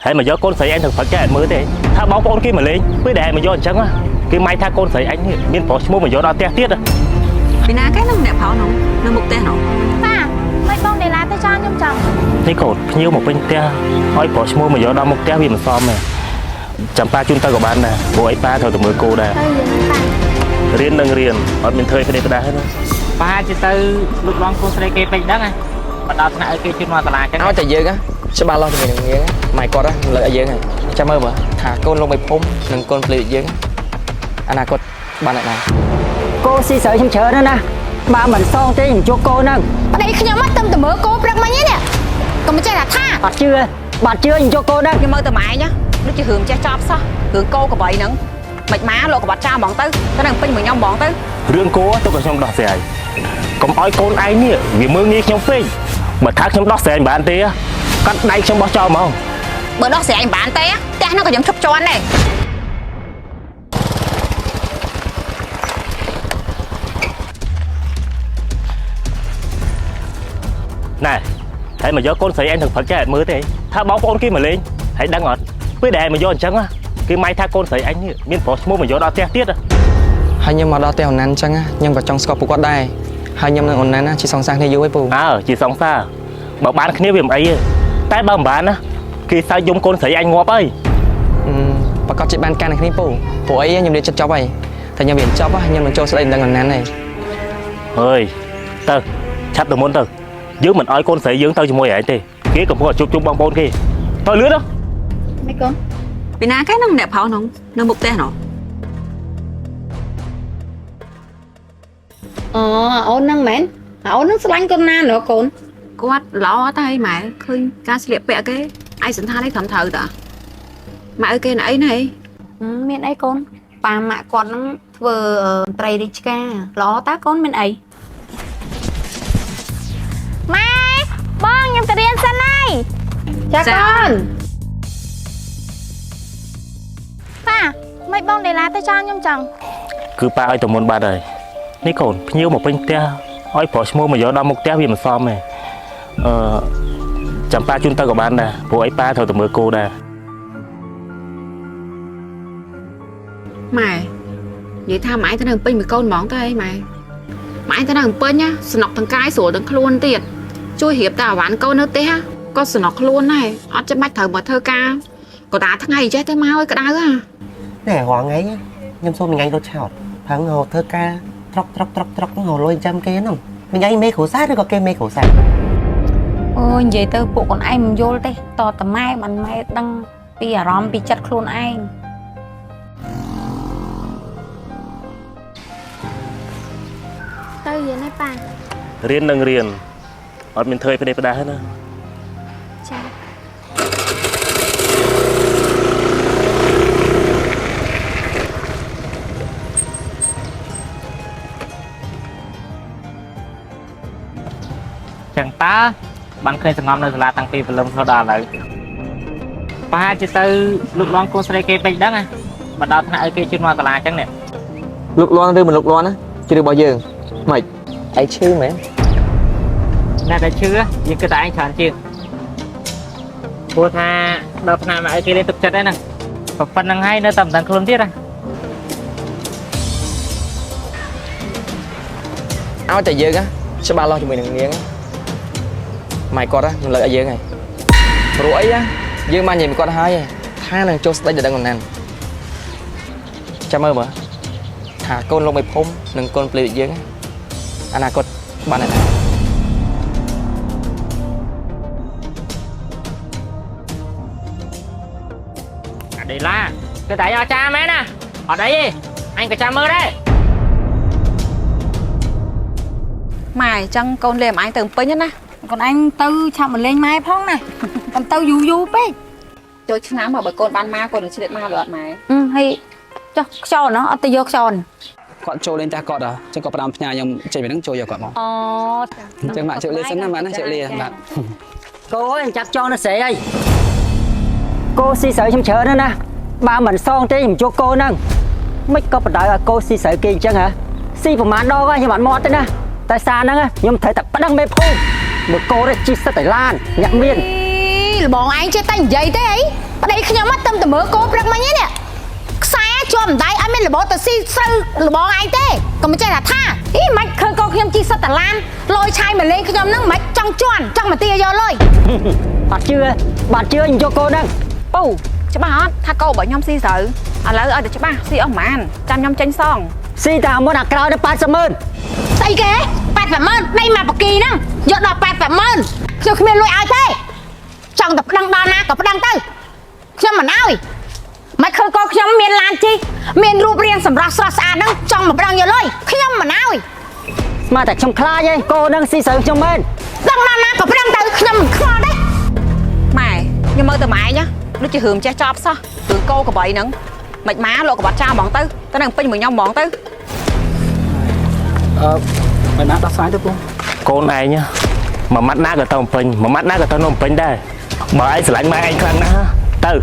ហើយមកយកកូនស្រីអញទៅព្រឹកចេះអត់មើលទេថាបងប្អូនគេមកលេងពេលដែលឯងមកយកអញ្ចឹងណាគេម៉ៃថាកូនស្រីអញនេះមានប្រុសឈ្មោះមកយកដល់ផ្ទះទៀតណា ពីណាគេនឹងអ្នកផោនោះនៅមុខផ្ទះនោះ ប៉ាមិនបងដេឡាទៅចោលខ្ញុំចង់ នេះកូនភ្ញៀវមកពេញផ្ទះឲ្យប្រុសឈ្មោះមកយកដល់មុខផ្ទះវាមិនសមទេចាំប៉ាជូនទៅក៏បានដែរព្រោះអីប៉ាត្រូវតែមើលគោដែរ ទៅយើងប៉ា រៀននឹងរៀនអត់មានធ្វើឲ្យគ្នាផ្ដាស់ទេណា ប៉ាជាទៅលុបឡងកូនស្រីគេពេកហ្នឹងណាមកដល់ថ្នាក់ឲ្យគេជូនមកសាលាចឹង ឲ្យតែយើងច្បាស់លាស់ជាមួយនឹងនាងម៉ែគាត់រំលឹកឲ្យយើងហើយចាំមើលមើលថាកូនលោកមេភូមិនិងកូនភ្លេចយើងអនាគតបានអត់ដែរ គោស៊ីស្រូវខ្ញុំច្រើនណាស់ណាបើមិនសងទេខ្ញុំជួគោហ្នឹង ប្តីខ្ញុំមកទៅមើលគោព្រឹកមិញនេះកុំចេះតែថា អត់ជឿបាត់ជឿខ្ញុំជួគោហ្នឹង ខ្ញុំមើលតែម៉ែញដូចជារឿងចេះចប់សោះរឿងកោកបីហ្នឹងមិនម៉ាលោកកបាត់ចោលហ្មងទៅទៅនឹងពេញមួយខ្ញុំហ្មងទៅ រឿងគោទុកឲ្យខ្ញុំដោះស្រាយកុំឲ្យកូនឯងនេះវាមើលងាយខ្ញុំពេកបើថាខ្ញុំដោះស្រាយមិនបានទេកាត់ដៃខ្ញុំបោះចោលហ្មង បើដោះស្រាយមិនបានទេផ្ទះហ្នឹងក៏ខ្ញុំឈប់ជន់ដែរ ណែហើយមកយកកូនស្រីឯងទៅព្រឹកចេះអត់មើលទេថាបងប្អូនគេមកលេងហើយដឹងអត់ពេលដែលឯងមកយកអញ្ចឹងណាគេម៉ៃថាកូនស្រីឯងនេះមានប្រុសឈ្មោះមកយកដល់ផ្ទះទៀតណា ហើយខ្ញុំមកដល់ផ្ទះអូនណានអញ្ចឹងខ្ញុំក៏ចង់ស្គាល់ពួកគាត់ដែរហើយខ្ញុំនិងអូនណានជាសង្សារគ្នាយូរហើយពូ អើជាសង្សារបើបានគ្នាវាមិនអីទេតែបើមិនបានណាគេសើចយំកូនស្រីឯងងាប់ហើយ ប្រកាសជាបានកាន់នឹងគ្នាពូព្រោះអីខ្ញុំរៀនចិត្តចប់ហើយតែខ្ញុំរៀនចប់ខ្ញុំនឹងចូលស្ដីនឹងអូនណានហើយ ហើយទៅឆាប់ទៅមុនទៅយើងមិនឲ្យកូនស្រីយើងទៅជាមួយឯងទេគេកំពុងតែជួបជុំបងប្អូនគេទៅលឿនណា មិនកូន ពីណាគេនឹងអ្នកផោនោះនៅមុខផ្ទះនោះ អូអូនហ្នឹងមែនអូនហ្នឹងស្លាញ់កូនណាណ៎កូន គាត់ល្អតែអីម៉ែឃើញការស្លៀកពាក់គេឯសន្តាននេះត្រឹមត្រូវតាម៉ែឲ្យគេណែអីណែ មានអីកូនប៉ាម៉ាក់គាត់ហ្នឹងធ្វើមន្ត្រីរាជការល្អតាកូនមានអី ម៉ែបងខ្ញុំទៅរៀនសិនហើយ ចាកូន ប៉ាមិនបងដេឡាទៅចោលខ្ញុំចង់ គឺប៉ាឲ្យទៅមុនបាត់ហើយនេះកូនភ្ញៀវមកពេញផ្ទះឲ្យប្រុសឈ្មោះមកយកដល់មុខផ្ទះវាមិនសមទេអឺចាំប៉ាជូនទៅក៏បានដែរព្រោះអីប៉ាត្រូវតែមើលគោដែរ ម៉ែនិយាយថាម៉ែទៅនឹងពេញមួយកូនហ្មងទៅអីម៉ែម៉ែទៅនឹងពេញណាស្នុកទាំងកាយស្រួលទាំងខ្លួនទៀតជួយរៀបតែអាវ៉ាន់កូននៅផ្ទះក៏ស្នុកខ្លួនដែរអត់ចាំបាច់ត្រូវមកធ្វើការក៏តាថ្ងៃចេះទៅមកឲ្យក្តៅហ่ะ ណែរាល់ថ្ងៃខ្ញុំសូមមួយថ្ងៃរត់ឆោតផឹងរហូតធ្វើការត្រុកត្រុកត្រុកត្រុករហូតលុយចាំគេហ្នឹងមួយថ្ងៃមេគ្រួសារឬក៏គេមេគ្រួសារ អូយនិយាយទៅពួកកូនឯងមិនយល់ទេតតម៉ែបានម៉ែដឹងពីអារម្មណ៍ពីចិត្តខ្លួនឯង ទៅរៀនហើយប៉ា រៀននឹងរៀនអត់មានធ្វើឲ្យផ្ដេសផ្ដាស់ទេណា ចា ចឹងតើបានឃើញសងំនៅសាលាតាំងពីព្រលឹមរហូតដល់ឥឡូវប៉ាជាទៅលុបឡងកូនស្រីគេពេកហ្នឹងណាមកដល់ថ្នាក់ឲ្យគេជូនមកសាលាចឹងនេះ លុកលាន់ឬមិនលុកលាន់ណាជារឿងរបស់យើងម៉េចឯងឈឺមែន អ្នកដែលឈឺយើងគិតតែឯងច្រើនជាងព្រោះថាដល់ថ្នាក់មកឲ្យគេលេងទឹកចិត្តហ្នឹងប៉ុណ្្នឹងហើយនៅតែមិនដឹងខ្លួនទៀតណា ឲ្យតែយើងច្បាស់លាស់ជាមួយនឹងនាងម៉ែគាត់រំលឹកឲ្យយើងហើយព្រោះអីយើងបាននិយាយមួយគាត់ហើយថានឹងចូលស្ដីដល់អូនណានចាំមើលមើលថាកូនលោកមេភូមិនិងកូនភ្លេចយើងអនាគតបានអត់ដែរ អាដេឡាគឺតែអត់ចាំមែនណាអត់អីទេអញក៏ចាំមើលដែរ ម៉ែចឹងកូនលេងឯងទៅពេញណា កូនឯងទៅឆាប់មកលេងម៉ែផងណាកុំទៅយូរយូរពេក ចូលឆ្នាំមកបើកូនបានមកកូននឹងឆ្លៀតមកឬអត់ម៉ែ ហើយចុះខ្យល់ណោះអត់ទៅយកខ្យល់ គាត់ចូលលេងផ្ទះគាត់ហ៎អញ្ចឹងគាត់ផ្ដាំផ្ញើខ្ញុំចេញពីហ្នឹងចូលយកគាត់មក អូ អញ្ចឹងម៉ាក់ជិះលាសិនណាម៉ាក់ណាជិះលាបាទ គោអើយចាប់ចងនៅស្រីហើយគោស៊ីស្រូវខ្ញុំច្រើនណាស់ណាបើមិនសងទេខ្ញុំជួគោហ្នឹងមិនក៏បដៅឲ្យគោស៊ីស្រូវគេអញ្ចឹងហ៎ស៊ីប្រហែលដងហើយខ្ញុំអត់មាត់ទេណាតែសារហ្នឹងខ្ញុំត្រូវតែប្តឹងមេភូមិមើលគោនេះជីសិតតែឡានអ្នកមាន លបងឯងចេះតែនិយាយទេអីប្តីខ្ញុំមកទៅមើលគោព្រឹកមិញនេះខ្សែជាប់ម្ដាយអត់មានលបទៅស៊ីស្រូវលបងឯងទេកុំចេះថាអីមិនឃើញកូនខ្ញុំជីសិតតាឡានលយឆាយមកលេងខ្ញុំហ្នឹងមិនចង់ជន់ចង់មកទាយកលុយ អត់ជឿបាត់ជឿខ្ញុំយកគោហ្នឹង ពូច្បាស់អត់ថាគោរបស់ខ្ញុំស៊ីស្រូវឥឡូវឲ្យតែច្បាស់ស៊ីអស់ប៉ុន្មានចាំខ្ញុំចេញសង ស៊ីតែមុនអាក្រោយដល់80ម៉ឺន ស្អីគេ80ម៉ឺនដៃមកបកីហ្នឹងយកដល់80ម៉ឺនខ្ញុំគ្មានលុយឲ្យទេចង់តែប្តឹងដល់ណាក៏ប្តឹងទៅខ្ញុំមិនឲ្យមិនឃើញកូនខ្ញុំមានឡានជិះមានរូបរាងសម្រស់ស្រស់ស្អាតហ្នឹងចង់មកប្តឹងយកលុយខ្ញុំមិនឲ្យ ស្មានតែខ្ញុំខ្លាចឯងគោហ្នឹងស៊ីស្រូវខ្ញុំមែន ដឹងដល់ណាក៏ប្តឹងទៅខ្ញុំមិនខ្វល់ទេ ម៉ែខ្ញុំមើលទៅម៉ែញដូចជារឿងចេះចប់សោះរឿងគោក្របីហ្នឹងមិនម៉ាលក់ក្បាត់ចោលហ្មងទៅទៅនឹងពេញមួយខ្ញុំហ្មងទៅ អឺមិនណាដោះស្រាយទៅពូ កូនឯងមួយម៉ាត់ណាក៏ទៅពេញមួយម៉ាត់ណាក៏ទៅនំពេញដែរបើឯងស្រឡាញ់ម៉ែឯងខ្លាំងណាស់ទៅ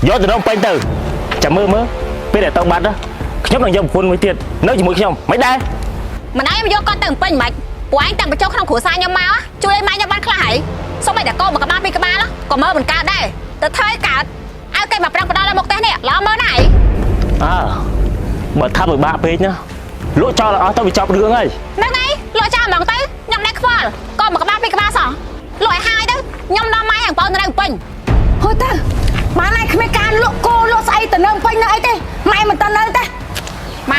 យកទៅនំពេញទៅចាំមើលមើលពេលដែលទៅបាត់ខ្ញុំនឹងយកប្រពន្ធមួយទៀតនៅជាមួយខ្ញុំមិនដែរ មិនឲ្យខ្ញុំយកគាត់ទៅពេញមិនពួកឯងតាំងបញ្ចូលក្នុងគ្រួសារខ្ញុំមកជួយឲ្យម៉ែខ្ញុំបានខ្លះហើយសូម្បីតែកូនមួយក្បាលពីរក្បាលក៏មើលមិនកើតដែរទៅធ្វើឲ្យកើតឲ្យគេមកប្រឹងផ្ដល់ដល់មុខផ្ទះនេះល្អមើលណាស់ អើបើថាពិបាកពេកណាលក់ចោលអស់ទៅវាចប់រឿងហើយ ហ្នឹងហើយលក់ចោលហ្មងទៅខ្ញុំដែរខ្វល់កូនមួយក្បាលពីរក្បាលសោះលក់ឲ្យហើយទៅខ្ញុំដល់ម៉ែហ្នឹងបងនៅពេញ ហូយទៅបានហើយគ្មានការលក់គោលក់ស្អីទៅនៅពេញនៅអីទេម៉ែមិនទៅនៅទេ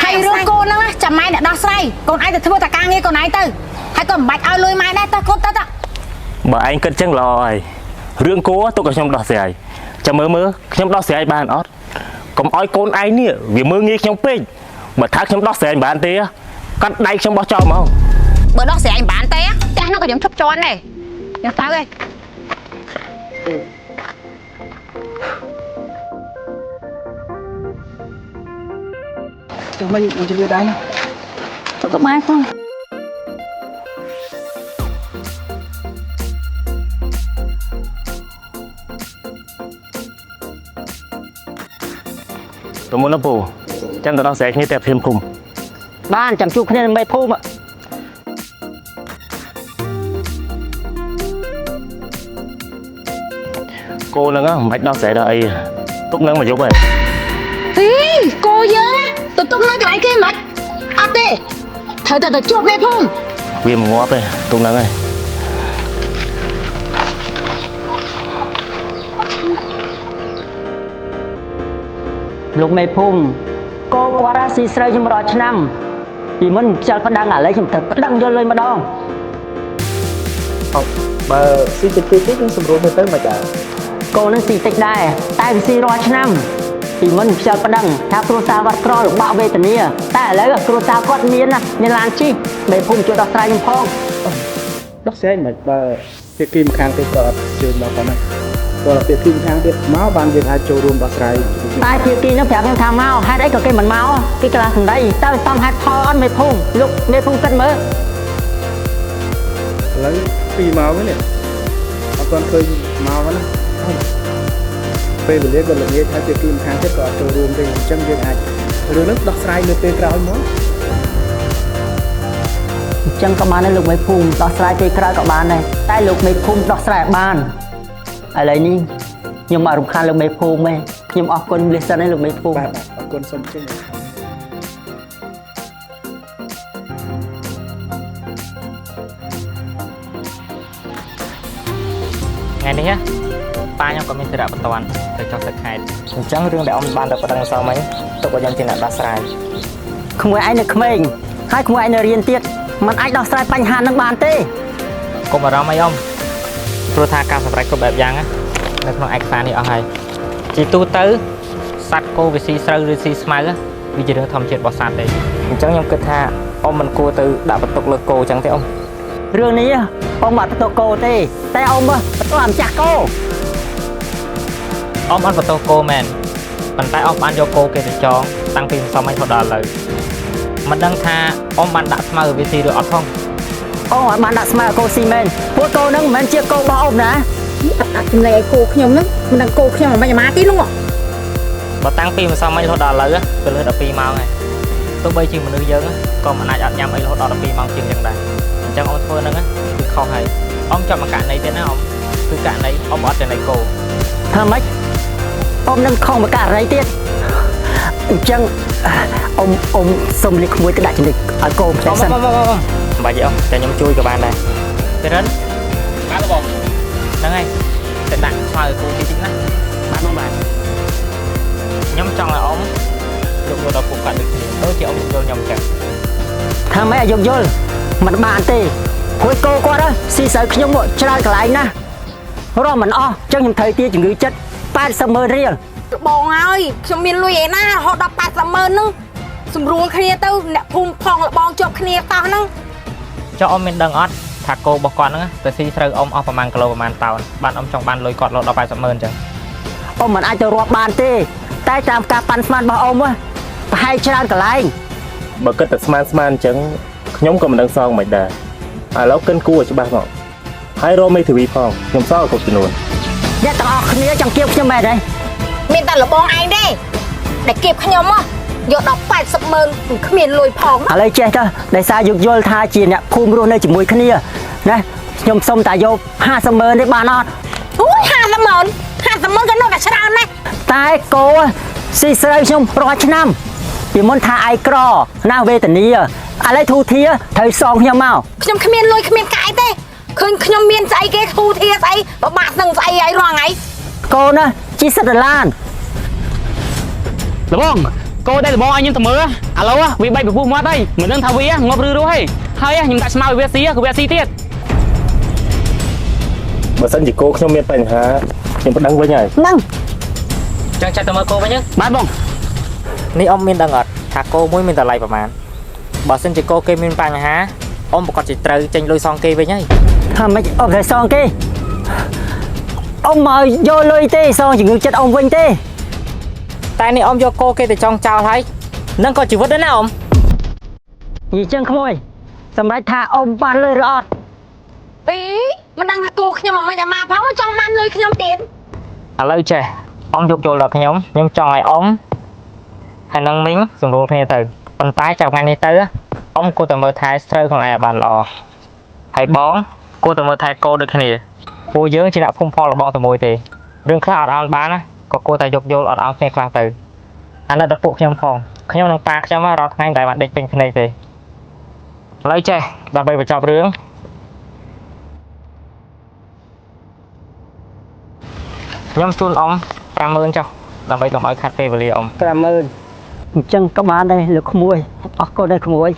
ហើយរឿងគោហ្នឹងចាំម៉ែអ្នកដោះស្រាយកូនឯងទៅធ្វើតែការងារកូនឯងទៅហើយក៏មិនបាច់ឲ្យលុយម៉ែដែរទៅកូនទៅទៅ បើឯងគិតចឹងល្អហើយរឿងគោទុកឲ្យខ្ញុំដោះស្រាយចាំមើលមើលខ្ញុំដោះស្រាយបានអត់កុំឲ្យកូនឯងនេះវាមើងងាយខ្ញុំពេកបើថាខ្ញុំដោះស្រាយមិនបានទេកាត់ដៃខ្ញុំបោះចោលហ្មង បើដោះស្រាយមិនបានទេផ្ទះនោះក៏ខ្ញុំឈប់ជន់ដែរខ្ញុំទៅឯង ចាំមិនខ្ញុំជឿដែរណា ទៅក៏បានផង ទៅមុនណាពូចាំទៅដោះស្រាយគ្នាតែភៀមភូមិ បានចាំជួបគ្នានៅមេភូមិ គោហ្នឹងមិនបាច់ដោះស្រាយដល់អីទុកនឹងមកយប់ហើយ ហីគោយើងទៅទុកនៅកន្លែងគេមិនអត់ទេត្រូវតែទៅជួបមេភូមិ វាមិនងាប់ទេទុកហ្នឹងហើយ លោកមេភូមិគោគាត់ស៊ីស្រូវខ្ញុំរាល់ឆ្នាំពីមុនខ្ជិលប្តឹងឥឡូវខ្ញុំត្រូវប្តឹងយកលុយម្ដង បើស៊ីតិចតិចទៀតយើងសម្រួលទៅមិនដែរ គោនឹងស៊ីតិចដែរតែវាស៊ីរាល់ឆ្នាំពីមុនខ្ជិលប្តឹងថាគ្រួសារគាត់ក្រលំបាកវេទនាតែឥឡូវគ្រួសារគាត់មានណាមានឡានជិះមេភូមិជួយដោះស្រាយខ្ញុំផង ដោះស្រាយមិនបើភាគីម្ខាងទៀតក៏អត់ជឿមកប៉ុណ្ណាព្រោះភាគីម្ខាងទៀតមកបានយើងអាចចូលរួមដោះស្រាយ តែភាគីនោះប្រាប់ខ្ញុំថាមកហេតុអីក៏គេមិនមកគេក្លាសម្ដីតើសមហេតុផលអត់មេភូមិលោកមេភូមិគិតមើល ឥឡូវ2ម៉ោងនេះអត់ទាន់ឃើញមកណាពេលវេលាក៏ល្ងាចហើយភាគីម្ខាងទៀតក៏អត់ចូលរួមទេអញ្ចឹងយើងអាចរឿងនេះដោះស្រាយនៅពេលក្រោយមក អញ្ចឹងក៏បានដែរលោកមេភូមិដោះស្រាយពេលក្រោយក៏បានដែរតែលោកមេភូមិដោះស្រាយបានឥឡូវនេះខ្ញុំអត់រំខានលោកមេភូមិទេខ្ញុំអរគុណលិសិនឯលោកមេភូមិ បាទអរគុណសូមជម្រាប ថ្ងៃនេះប៉ាខ្ញុំក៏មានធុរៈបន្ទាន់ទៅចុះទៅខេត្តអញ្ចឹងរឿងដែលអ៊ំបានទៅប្តឹងសោមិញទុកឲ្យខ្ញុំជាអ្នកដោះស្រាយ ក្មួយឯងនៅក្មេងហើយក្មួយឯងនៅរៀនទៀតมันអាចដោះស្រាយបញ្ហានឹងបានទេ កុំបារម្ភអីអ៊ំព្រោះថាការសម្រេចគ្រប់បែបយ៉ាងនៅក្នុងឯកសារនេះអស់ហើយជាទូទៅសត្វគោវាស៊ីស្រូវឬស៊ីស្មៅវាជារឿងធម្មជាតិរបស់សត្វទេអញ្ចឹងខ្ញុំគិតថាអ៊ំមិនគួរទៅដាក់បន្ទុកលើគោអញ្ចឹងទេអ៊ំ រឿងនេះអ៊ំអត់បន្ទោគោទេតែអ៊ំបន្ទោអាម្ចាស់គោ អ៊ំអត់បន្ទោគោមែនប៉ុន្តែអ៊ំបានយកគោគេទៅចងតាំងពីម្សិលមិញរហូតដល់ឥឡូវមិនដឹងថាអ៊ំបានដាក់ស្មៅឲ្យវាស៊ីឬអត់ផង អ៊ំអត់បានដាក់ស្មៅឲ្យគោស៊ីមែនព្រោះគោនឹងមិនមែនជាគោរបស់អ៊ំណា អត់ដាក់ចំណេញឲ្យគោខ្ញុំហ្នឹងមិនដឹងគោខ្ញុំមិនអាម៉ាទីនោះ បើតាំងពីម្សិលមិញរហូតដល់ឥឡូវវាលើស12ម៉ោងហើយទោះបីជាមនុស្សយើងក៏មិនអាចអត់ញ៉ាំអីរហូតដល់12ម៉ោងជាងចឹងដែរអញ្ចឹងអ៊ំធ្វើហ្នឹងគឺខុសហើយអ៊ំចាប់មកករណីទៀតណាអ៊ំ គឺករណីអ៊ំអត់ចំណៃគោ ថាម៉េចអ៊ំនឹងខំមកករណីទៀតអញ្ចឹងអ៊ំអ៊ំសុំលេខក្មួយទៅដាក់ចំណិចឲ្យកូនផ្ទះសិន អ៊ំអ៊ំអ៊ំមិនបាច់ទេអ៊ំតែខ្ញុំជួយក៏បានដែរពិរិន បាទបង ហ្នឹងហើយទៅដាក់ស្មៅឲ្យគោតិចតិចណា បាទបងបាទ ខ្ញុំចង់ឲ្យអ៊ំយកយល់ដល់ពួកគាត់ដូចគ្នាដូចជាអ៊ំយល់ខ្ញុំអញ្ចឹង ថាម៉េចឲ្យយកយល់មិនបានទេព្រួយគោគាត់ហ៎ស៊ីស្រូវខ្ញុំមកច្រើនកន្លែងណាស់រស់មិនអស់អញ្ចឹងខ្ញុំត្រូវទាជំងឺចិត្ត80ម៉ឺនរៀល បងហើយខ្ញុំមានលុយឯណារហូតដល់80ម៉ឺនហ្នឹងសម្រួលគ្នាទៅអ្នកភូមិផងលបងជាប់គ្នាតោះហ្នឹង ចុះអ៊ំមានដឹងអត់ថាគោរបស់គាត់ហ្នឹងទៅស៊ីស្រូវអ៊ំអស់ប្រហែលគីឡូប្រហែលតោនបានអ៊ំចង់បានលុយគាត់រហូតដល់80ម៉ឺនអញ្ចឹង អ៊ំមិនអាចទៅរាប់បានទេ តែតាមការប៉ាន់ស្មានរបស់អ៊ំហ៎ប្រហែលច្រើនកន្លែង បើគិតតែស្មានស្មានអញ្ចឹងខ្ញុំក៏មិនដឹងសងមិនដែរឥឡូវកិនគួរឲ្យច្បាស់មកហើយរកមេធាវីផងខ្ញុំសងឲ្យគ្រប់ចំនួន អ្នកទាំងអស់គ្នាចង់គៀបខ្ញុំមែនទេ មានតែលបងឯងទេដែលគៀបខ្ញុំហ៎យកដល់80ម៉ឺនគ្មានលុយផង ឥឡូវចេះទៅដោយសារយកយល់ថាជាអ្នកភូមិរស់នៅជាមួយគ្នាណាខ្ញុំសុំតែយក50ម៉ឺននេះបានអត់ អូយ50ម៉ឺន50ម៉ឺនក៏នៅតែច្រើនណាស់ តែគោស៊ីស្រូវខ្ញុំរាល់ឆ្នាំពីមុនថាឯក្រណាវេទនាឥឡូវធូធាត្រូវសងខ្ញុំមក ខ្ញុំគ្មានលុយគ្មានកាយទេឃើញខ្ញុំមានស្អីគេធូធាស្អីបបាក់នឹងស្អីឲ្យរាល់ថ្ងៃ កូនណាជីសិតដុល្លារ លបងគោដែលលបងឲ្យខ្ញុំទៅមើលឥឡូវវាបែកពពុះមាត់ហើយមិនដឹងថាវាងាប់ឬរស់ទេហើយខ្ញុំដាក់ស្មៅឲ្យវាស៊ីក៏វាស៊ីទៀត បើសិនជាគោខ្ញុំមានបញ្ហាខ្ញុំប្តឹងវិញហើយ ហ្នឹង ចឹងចាត់ទៅមើលគោវិញ បាទបង នេះអ៊ំមានដឹងអត់ថាគោមួយមានតម្លៃប្រហែលបើសិនជាគោគេមានបញ្ហាអ៊ំប្រកាសជាត្រូវចេញលុយសងគេវិញហើយ ថាម៉េចអ៊ំត្រូវសងគេអ៊ំមកយកលុយទេសងជំងឺចិត្តអ៊ំវិញទេ តែនេះអ៊ំយកគោគេទៅចង់ចោលហើយនឹងក៏ជីវិតដែរណាអ៊ំ និយាយចឹងក្មួយសម្រាប់ថាអ៊ំបានលុយឬអត់ អីមិនដឹងថាគោខ្ញុំអត់មិនអាម៉ាផងចង់បានលុយខ្ញុំទៀត ឥឡូវចេះអ៊ំយកយល់ដល់ខ្ញុំខ្ញុំចង់ឲ្យអ៊ំហើយនឹងមីងសម្រួលគ្នាទៅប៉ុន្តែចាប់ថ្ងៃនេះទៅអ៊ំគួរតែមើលថែស្រូវខ្លួនឯងឲ្យបានល្អហើយបងគួរតែមើលថែគោដូចគ្នាពួកយើងជាអ្នកភូមិផលរបស់តែមួយទេរឿងខ្លះអត់អោនបានណាក៏គួរតែយកយល់អត់អោនគ្នាខ្លះទៅអានេះដល់ពួកខ្ញុំផងខ្ញុំនិងប៉ាខ្ញុំរាល់ថ្ងៃមិនដែលបានដេកពេញភ្នែកទេឥឡូវចេះដើម្បីបញ្ចប់រឿងខ្ញុំជូនអ៊ំ50000ចុះដើម្បីកុំឲ្យខាត់ពេលវេលាអ៊ំ 50000អញ្ចឹងក៏បានដែរលោកក្មួយអរគុណដែរក្មួយ